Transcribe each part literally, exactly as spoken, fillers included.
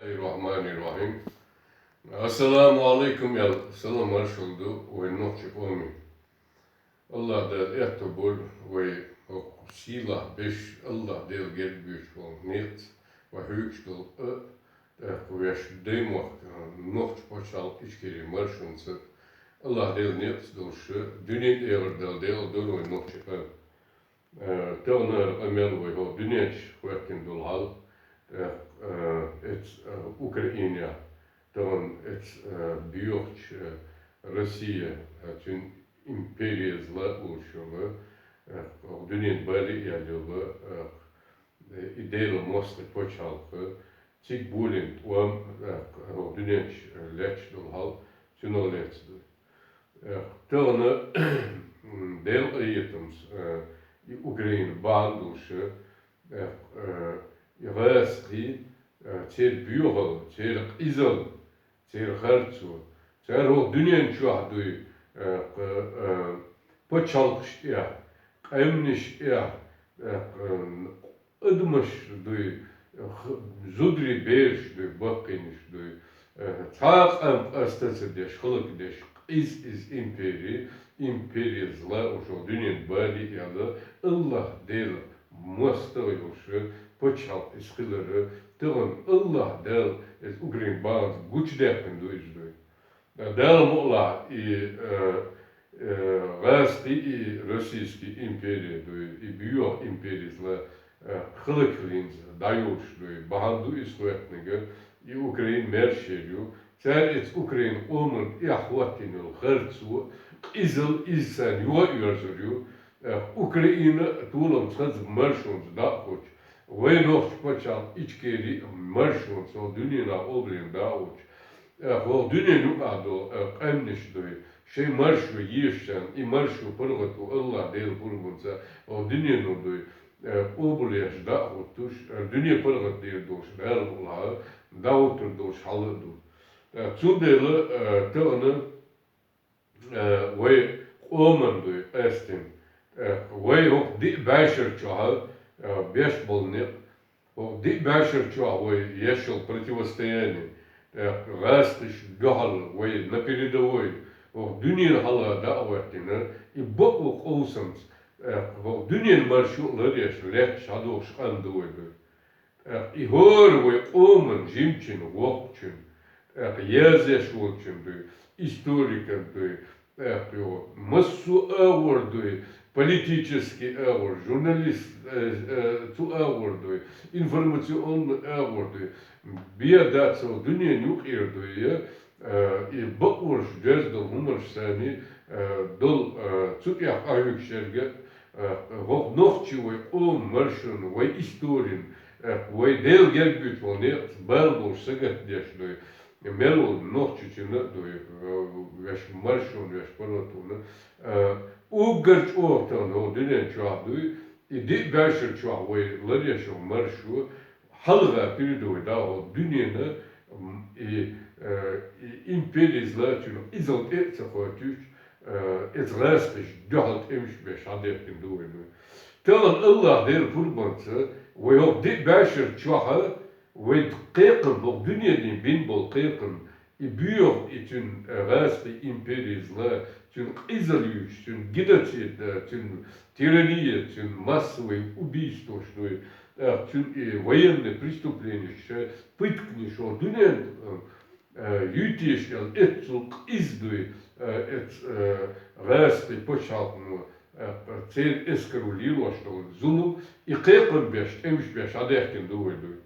Бисмиллахир-рахманир-рахим. Ассаламу алейкум, ял салам маршал ду вай нохчи къоме. Аллах Дала аьттув бойла вай хӀокху сийлахь беш, Аллах Дела герга буьйцуш болу некъаца, вай хьуьйкаш долу къа, тӀаккха вешан даймохк, нохча пачхьалкх Ичкери маршонца Аллах Дела некъаца долуш, дуьнен тӀе эгӀар дала декъала дора вай нохчи къам. Э, тахана хӀара къамел вай хӀокху дуьнен чу хӀоьттина долу хьал, э, э, эца, э, Украинехь, тахана эца, э, боьхачу, э, Россия, э, цуьнан империя зла а волуш йолу, э, хӀокху дуьнен бале а яьлла йолу, э, и Делан мостагӀий пачхьалкх, цига болийна тӀом, э, хӀокху дуьнен чу лаьтташ долу хьал цунах лаьцна ду. Э, тахана, м, Делан къинхетамца, э, и Украина бахьана долуш, э, э, и гӀазкхий, э, церан боьхалла, церан къизалла, церан харцо, цара хӀокху дуьнен чохь дуй, э, кху, э, пачхьалкхаш тӀехь, къаьмнаш тӀехь, э, кху, адамаш дуй, х-, зударий бераш дуй, баккхийнаш дуй, э, цхьа а къам къаста ца деш, хӀаллакдеш, къиза иза импери, империя зла, уьш дуьнен бале а яьлла, Аллах Дела мостагӀа йолуш пачхьалкх иза хилар, тахана Аллах Дала иза Украина бахьанца гучудаьккхина ду иза дуй. Дала мукъалахь и, э, э, гӀазкхий и российский империя дуй, и боьха империя зла, э, хӀаллакьхилийна дӀайолуш дуй. Бахьана ду иза хӀоьттинарг, и Украина маьрша йийр ю. Цара эца Украина къоман тӀехь хӀоттийна йолу харцо, къизалла иза царна юха а йоьрзур ю. Э, Украина толамца хаза маршонца дӀа а хуьлуш, вай нохча пачхьалкх Ичкери а маршонца хӀокху дуьненахь къобалйина дӀа а хуьлуш, э, хӀокху дуьненан юкъахь долу, э, къаьмнаш дуй, шайн маршо езаш царна, и маршо паргӀато Аллах Делан пурбанца хӀокху дуьнено дуй, э, къобалъеш дӀа а хӀуттуш, э, дуьне паргӀатдийр долуш Дала мукъалахь дӀахӀуттур долуш хьал а ду. Э, цундела, э, тахана, э, вай къоман дуй къаьстина, э, вай хӀокху диъ бӀешар чохь, э, беш болу некъ, хӀокху диъ бӀешар чохь вай еш йолу противостояние, э, гӀазкхаша дуьхьал вай на передовой, хӀокху дуьненан хьалха дӀа а хӀоьттина, и бакъо къовсамца, э, хӀокху дуьненан маршо а ларъеш, лаьтташ хьадогӀуш къам ду вай дуй. ТӀаккха и хӀора вай къоман жимачун, воккхачун, тӀаккха язъеш волчун дуй, историкан дуй, тӀаккха йо, массо а агӀор дуй, политический агӀор, журналист, э, э, цу агӀор дуй, информационный агӀор дуй, бен дац хӀокху дуьненан юкъера дуй, э, и бакъонаш доьзна долу хӀуманаш санна, э, долу, э, цу тӀехь къахьоьгуш ерг, э, хӀокху нохчийн вай къоман маршонан, вай историн, э, вай Дела герга буьйцуш болу некъаца бала болуш сагатдеш дуй, мел волу нохчочунна а дуй, э, вешан маршонна, вешан паргӀатонна, э, уггар чӀогӀа тахана хӀокху дуьнен чохь дуй, и диъ бӀешар чохь вай ларъеш йолу маршо, хьалха передовой дӀа хӀокху дуьненан, м, и, э, и империя зла цуьнан къизалла тӀе а ца кхоьттуьйтуш, э, эца гӀазкхаша дуьхьал тӀемаш беш хьадаьккхина ду вай дуй. Тахана Аллах Делан пурбанца вай хӀокху диъ бӀешар чохь вай кхайкхам, хӀокху дуьненан бина болу кхайкхам, и боьха, и цуьнан, э, гӀазкхийн империя зла, цуьнан къизалла юьйцуш, цуьнан геноцид, э, цуьнан тирания, цуьнан массовый убийстваш дуй, э, цуьнан и военный преступленеш, э, пытканаш, хӀокху дуьненан, э, э, юьйтуш йолу эццул къиза дуй, э, эц-, э, гӀазкхийн пачхьалкхано, э, церан эскаро лелош долу зулам, и кхайкхам беш, тӀемаш беш хьадаьккхина ду вай дуй.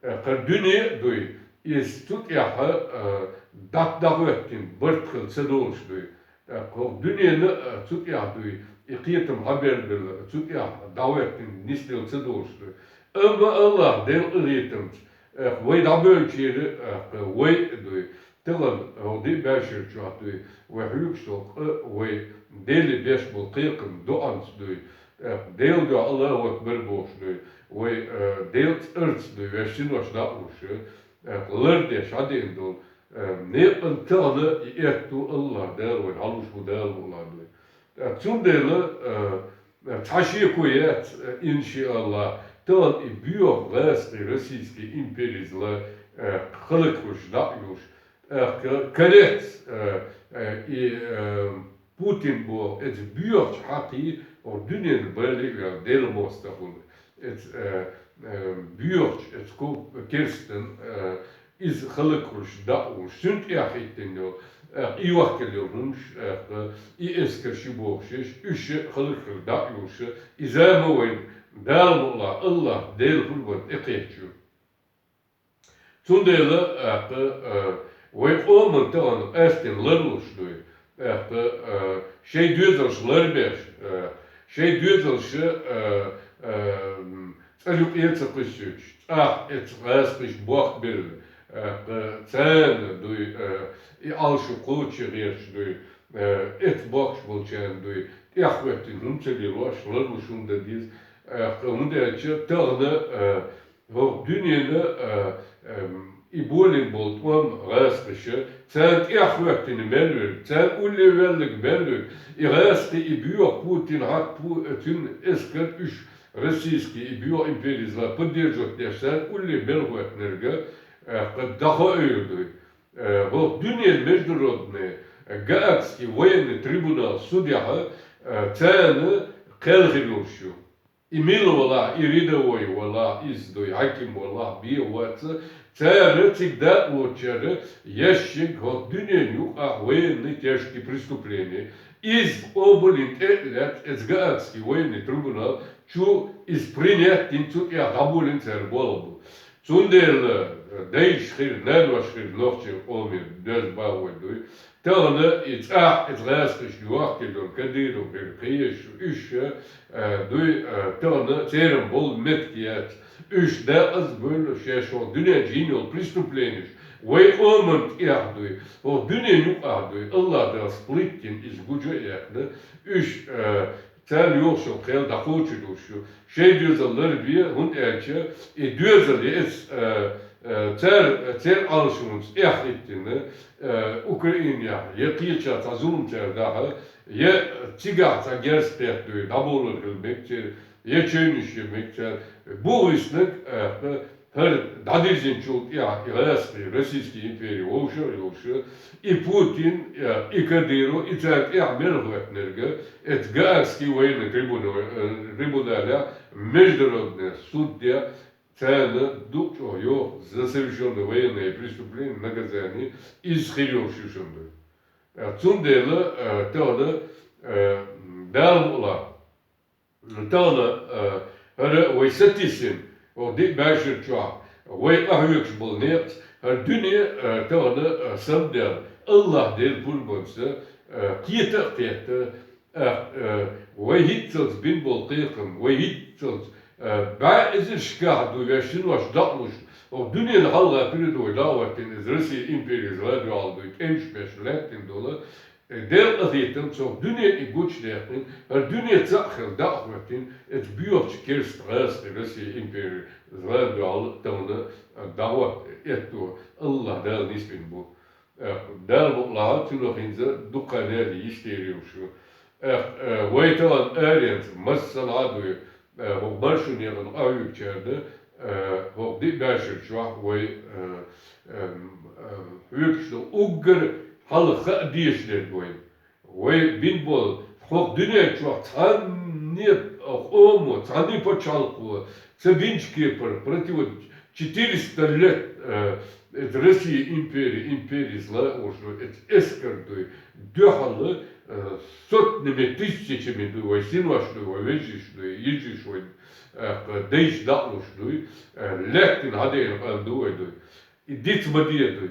Э, кхара дуьне а дуй, иза цу тӀехь, э, дӀат-, дӀахӀоьттина барт хила ца долуш дуй. Э, кху дуьненан, э, цу тӀехь дуй, и кхетам хьабердалла, цу тӀехь дӀахӀоьттина нисделла ца долуш дуй. Амма Аллах Делан къинхетамца, э, вай дӀабевллачеран, э, вай а дуй, тахана хӀокху диъ бӀешар чохь дуй, вай хьуьйкаш долу къа, вай Деле беш болу кхайкхам доӀанца дуй, э, Делан дуьхьа Аллаху акбар бохуш дуй, вай, э, Делан цӀарца дуй, вешан синош дӀа а луш, э, лардеш хьадеана долу, э, некъан тахана и аьтту Аллах Дала вайна хьалуш ву Дала мукъалахь дуй. Э, цундела, э, цхьа шеко яц, э, иншааллах, тахана и боьха гӀазкхийн российский империя зла, э, халакъ хуьлуш дӀа а йолуш, э, к-, корец, э, э, и, э, Путин боху, эца боьхачу хьакхий, хӀокху дуьненан бале а ваьлла, Делан мостагӀа хуьлу. Эца, э, э, боьхачу, эца ко-, керстан, э, иза халакъ хуьлуш дӀа а волуш, цуьнан тӀехь хӀиттина йолу, э, и йохкина йолу хӀуманаш, э, и эскар ши бохуш еш, уьш халакъ хир дӀа а йолуш, иза ма вайна, Дала мукъалахь, АллахӀ Делан пурбанна тӀекхетча ю. Цундела, аьлла, э, вай къоман тахана къаьстина ларлуш дуй, аьлла, э, шайн доьзалш ларбеш, э, шайн доьзалш, э, э, м, цӀа юкъе ца кхуьссуьйтуш, цӀахь эца гӀазкхиш бохк белла, аьлла, царна дуй, э, и Ӏалашо кхочуш гӀерташ дуй, э, эца бохкуш болчарна дуй, тӀехӀоьттина хӀума ца лелош, ларлуш хӀума дан деза, аьлла, хӀунда аьлча тахана, э, ХӀокху дуьненан, а, эм, и болийна болу тӀом гӀазкхаша, царна тӀехӀоьттина мел верг, царна улле велларг мел верг, и гӀазкхий, и боьха Путин хьакха пу-, цуьнан эскар уьш российский, и боьха империза поддерживать деш, царна улле мел хӀоьттинарг, а, кху дӀахоуьйтур дуй. Э, хӀокху дуьненан международный Гаагский военный трибунал судехь, а, царна кхел хир йолуш ю. И мила валахь, и рядовой валахь, иза дуй, хьаьким валахь, бен вац, цара цига дакъа лоцучара еш ерг хӀокху дуьненан юкъахь военный тяжкие преступления. Иза къобалйина тӀе а лаьцна, эца Гаагский военный трибунал чу иза принять дина, цу тӀехь дӀаболийна цара болх бу. Цундела, э, дайша хир, наноша хир нохчийн къоме доьзна бан вай дуй. Тахана и цӀахь эца гӀазкхашна йохкина йолу Кадыров хир, кхин еш, уьш, э, дуй, э, тахана церан болу меттиг яц. Уьш декъаза бевлла шаьш хӀокху дуьнен чу йина йолу преступленеш вай къоман тӀехь дуй, хӀокху дуьненан юкъахь дуй, АллахӀ Дала сплиттина иза гуча а яьккхина, уьш, э, царна йогӀуш йолу кхел дӀакхочуьйтуш ю. Шайн доьзал ларбе, хӀунда аьлча и доьзал я эца, э, э, цара, церан Ӏалашонца тӀехьахӀиттина, э, Украинехь я кхечахь цхьа зулам цара дахьа, я цигахь цхьа герз кхетта дуй, дӀаболор хила мега церан, я чевнаш я мега цара. Бу виснаг, э, хӀара дӀадирзинчул тӀаьхьа и гӀазкхий, Российский импери вовшах а йолуш, и Путин, э, и Кадыров, и цара тӀехь мел хӀоьттинарг, эца Гаагский военный трибуна-, э, трибуналехь, международный судехь, царна дукха чӀогӀа йоху за совершённые военные преступления наказание, иза хир йолуш ю шуна дуй. Э, цундела, э, тахана, э, Дала мукъалахь, тахана, а, хӀара вай сатийсина, хӀокху диъ бӀешар чохь, вай къахьоьгуш болу некъаца, хӀара дуьне, а, тахана, а, самадаьлла, АллахӀ Делан пурбанца, а, кхета а кхетта, а, а, вай хӀинццалц бина болу кхайкхам, вай хӀинццалц, а, бӀе эзаршкахь ду ваьш синош дакъалуш, хӀокху дуьненан хьалха передовой дӀахӀоттийна иза Россия империяза ладоьгӀал дуй, тӀемаш беш лаьттина долу, Делан къинхетамца дуьне и гучудаьккхина, хӀара дуьне цхьаъ хилла дӀа а хӀоьттина, эца боьхачу керста гӀазкхий Россия импери злан дуьхьал тахана дӀахӀотта этто АллахӀ Дала нисбина бу. Э, Дала мукъалахь, цунах хӀинца дукха нери йистера йолуш ю. Э, э, вай тахана аренца массанхьа а дуй, э, хӀокху маршонехула къахьоьгучарна, э, хӀокху диъ бӀешар чохь вай, э, эм, э, хьоьгуш ду уггар хьалха хаа дезаш дерг вайна. Вай бина болу хӀокху дуьнен чохь цхьанне а къомо, цхьанне а пачхьалкхо ца бинчу кепара противо четыреста лет, э, эта Россия империя, империя зла уж, эта эскар дуй, дуьхьал, э, сотнями, тысячами дуй, вай синош дуй, вай вежарш дуй, йижарш вай, э, дайша дакъалуш дуй, э, лаьттина хьадеана къам ду вай дуй. И диц ма де дуй.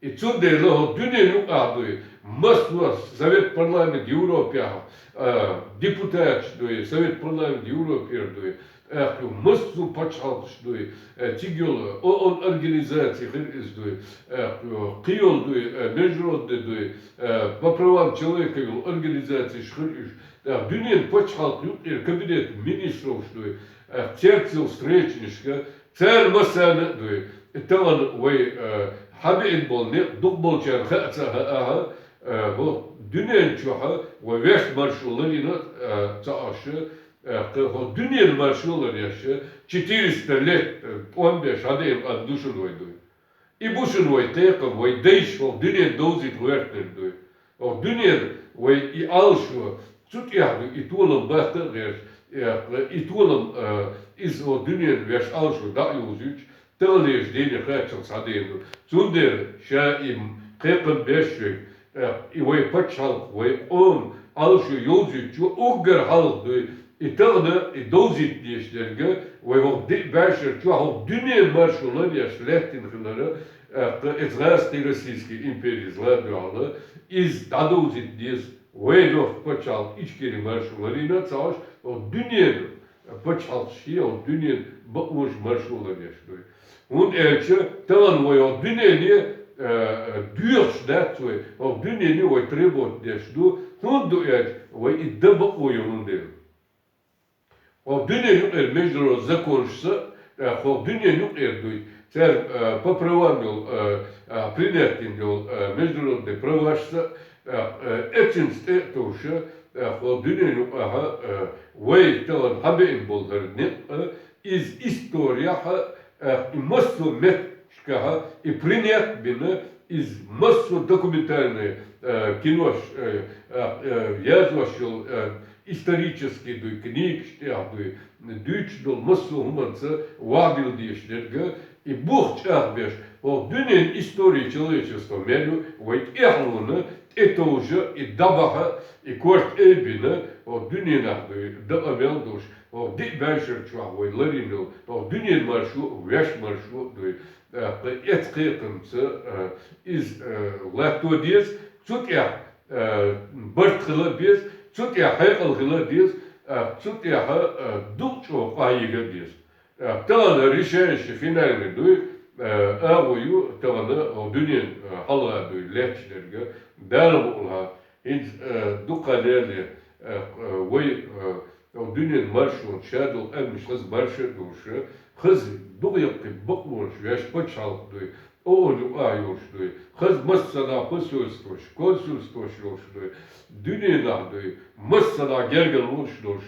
И цундела хӀокху дуьнен юкъахь дуй, массо Совет парламент Европехь, а, депутаташ дуй, Совет парламент Европера дуй, тӀаккха массо пачхьалкхаш дуй, э, цига йолу ООН организаций хир иза дуй, тӀаккха кхин йолу дуй, э, международный дуй, э, по правам человека йолу организацеш хир уьш, тӀаккха дуьненан пачхьалкх юккъера кабинет министров дуй, тӀаккха церца йолу встречанашка, церан массарна а дуй. И тахана вай, э, хьабеана болу некъ дукха болчарна хаа ца хаахь, э, хӀокху дуьнен чохь вай вешан маршо ларйина, э, ца Ӏаш, э, кхин хӀокху дуьненан маршо ларъеш, четыреста лет, э, тӀом беш хьадеана къам ду шуна вай дуй. И бу шуна вай кхайкхам, вай дайша хӀокху дуьненна довзийта гӀоьртинарг дуй. ХӀокху дуьненна вай и Ӏалашо, цу тӀехь ду и толам баккха а гӀерташ, э, и толам, э, иза хӀокху дуьненна ваьш Ӏалашо дӀа а йовзуьйтуш, таханлерчу дийне кхаччалц схьадийна ду. Цундела ша и кхайкхам беш верг, э, и вай пачхьалкх, вай къоман Ӏалашо йовзуьйтучо уггар хьалха дуй, и тахана, и довзийта дезаш дерг, вай хӀокху диъ бӀешар чохь хӀокху дуьненан маршо ларъеш лаьттина хилар, э, кху эцу гӀазкхийн Российский империс лан дуьхьал, иза дӀадовзийта деза, вай нохчийн пачхьалкх Ичкерин маршо ларйина а ца Ӏаш, хӀокху дуьненан пачхьалкхаш, хӀокху дуьненан бакъонаш маршо ларъеш дуй. ХӀунда аьлча тахана вай хӀокху дуьнене, э, э, доьхуш дац вай, хӀокху дуьнене вай требовать деш ду, хӀунда ду аьлча вай и дан бакъо йолун дела. ХӀокху дуьненан юкъара международный законашца, э, хӀокху дуьненан юкъара дуй, церан, э, по правам йолу, э, э, принятина йолу, э, международный правашца, э, э, эццинца тӀе а товша, э, хӀокху дуьненан юкъахь, э, вай тахана хьабеана болу хӀара некъ, э, иза историяхь, э, и массо а меттигашкахь и принять бина, иза массо а документальный, э, кинош, э, э, э, язош йолу, э, исторический дуй, книгаш тӀехь дуй, дуьйцуш долу массо а хӀуманца вахьдилла дезаш дерг, и бух чӀагӀбеш, хӀокху дуьненан история человечества мел ю, вай тӀаьхьалонна тӀетовжа, и дӀабахьа, и корта айбина, хӀокху дуьненахь дуй, дакъа мел долуш, хӀокху диъ бӀешар чохь вай ларйина йолу, хӀокху дуьненан маршо а, ваьш маршо а дуй, э, эцу кхайкхамца, э, иза, э, латто деза, цу тӀехь, э, барт хила а беза, цу тӀехь хьекъал хила а деза, э, цу тӀехь, э, дукха чӀогӀа къахьега а деза. Э, тахана решающий, финальный дуй, э, агӀо ю тахана хӀокху дуьненан, э, хьалха дуй лаьтташ дерг, Дала мукъалахь, хӀинца, э, дукха леле, э, э, вай, э, хӀокху дуьненан маршонца шадолу къаьмнаш хаза марша а долуш, хаза дукха яккхий бакъонаш ваьш пачхьалкх дуй, ООН юкъахь йолуш дуй, хаза массанхьа посольствош, консульствош йолуш дуй, дуьненахь дуй, массанхьа гергарлонаш долуш,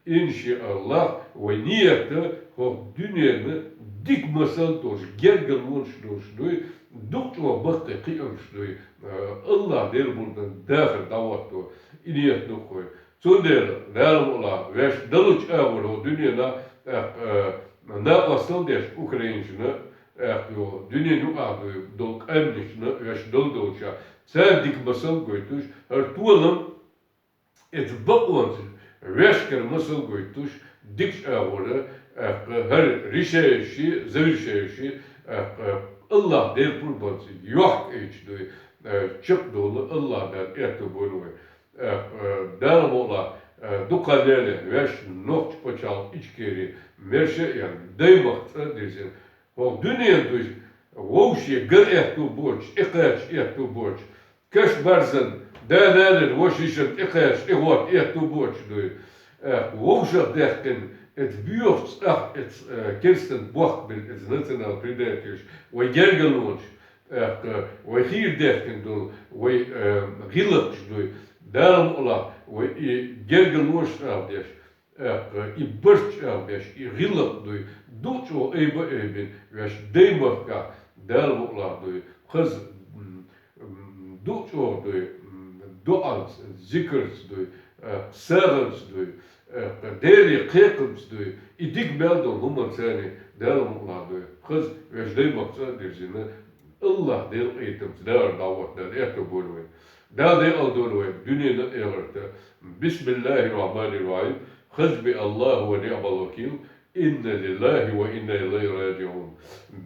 иншааллах, вай нийят хӀокху дуьненан дика масал долуш, гергарлонаш долуш дуй, дукха чӀогӀа баккхий кхиамаш дуй, э, АллахӀ Дела мурдан дахар дӀахӀотто, и нийят ду-кх вай. Цундела, Дала мукъалахь, ваьш далучу агӀор хӀокху дуьненахь, э, э, накъосталла деш украинашна, э, йо, дуьненан юкъахь дуй долу къаьмнашна ваьш дала долчохь, цара дика масал гойтуш, хӀара толам, эцу бакъонца ваьшкара масал гойтуш, дикачу агӀора, э, хӀара решающий, завершающий, э, АллахӀ Дела пурбанца йохкаийча дуй, э, чекхдолу АллахӀ Дала аьтто бойла вай. Э, э, Дала мукъалахь, э, дукха леле ваьш нохчийн пачхьалкх Ичкери марша а яьлла, даймахка цӀа а дирзина. ХӀокху дуьненан дуй вовше гар аьтто боцуш, тӀекхача аьтто боцуш, каш-барзан, да лалийна ваша йишина тӀекхача, тӀехӀотта аьтто боцуш дуй. Э, вовшах даьккхина, эцу боьхачу цӀахь, эцу, э, керстанаш бохкабелла, эцу национал-предателаш, вай гергарлонаш, э, вай хийра даьккхина долу, вай, э, гӀиллакхаш дуй. Дала мукъалахь, вай и гергарлонаш чӀагӀдеш, э, и барт чӀагӀбеш, и гӀиллакх дуй, дукха чӀогӀа айба а айбина, ваьш даймахкахь, Дала мукъалахь дуй, хаза, м, м, дукха чӀогӀа дуй, м, доӀанца, зикарца дуй, э, сагӀанца дуй, э, Деле кхайкхамца дуй, и дика мел долу хӀуманца Дала мукъалахь дуй, хаза ваьш даймахка цӀа а дирзина, АллахӀ Делан къинхетамца дахар дӀахӀотто Дала аьтто бойла вай. Дала декъал дойла вай дуьненан а, эхартан а. بسم الله الرحمن الرحيم. حسبي الله ونعم الوكيل. إنا لله وإنا إليه راجعون.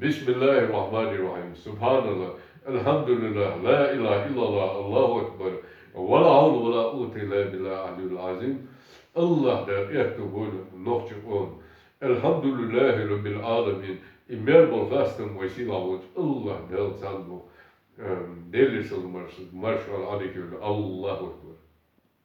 بسم الله الرحمن الرحيم. سبحان الله. الحمد لله. لا إله إلا الله. الله أكبر. ولا حول ولا قوة إلا بالله العلي العظيم. АллахӀ Дала аьтто бойла нохчийн къоман. الحمد لله رب العالمين. И мел болу хастам вай сийлахь волчу АллахӀ Далла цхьаьна бу. Эм, Делера салам-маршалла, маршалла Ӏалайкум, АллахӀу акбар.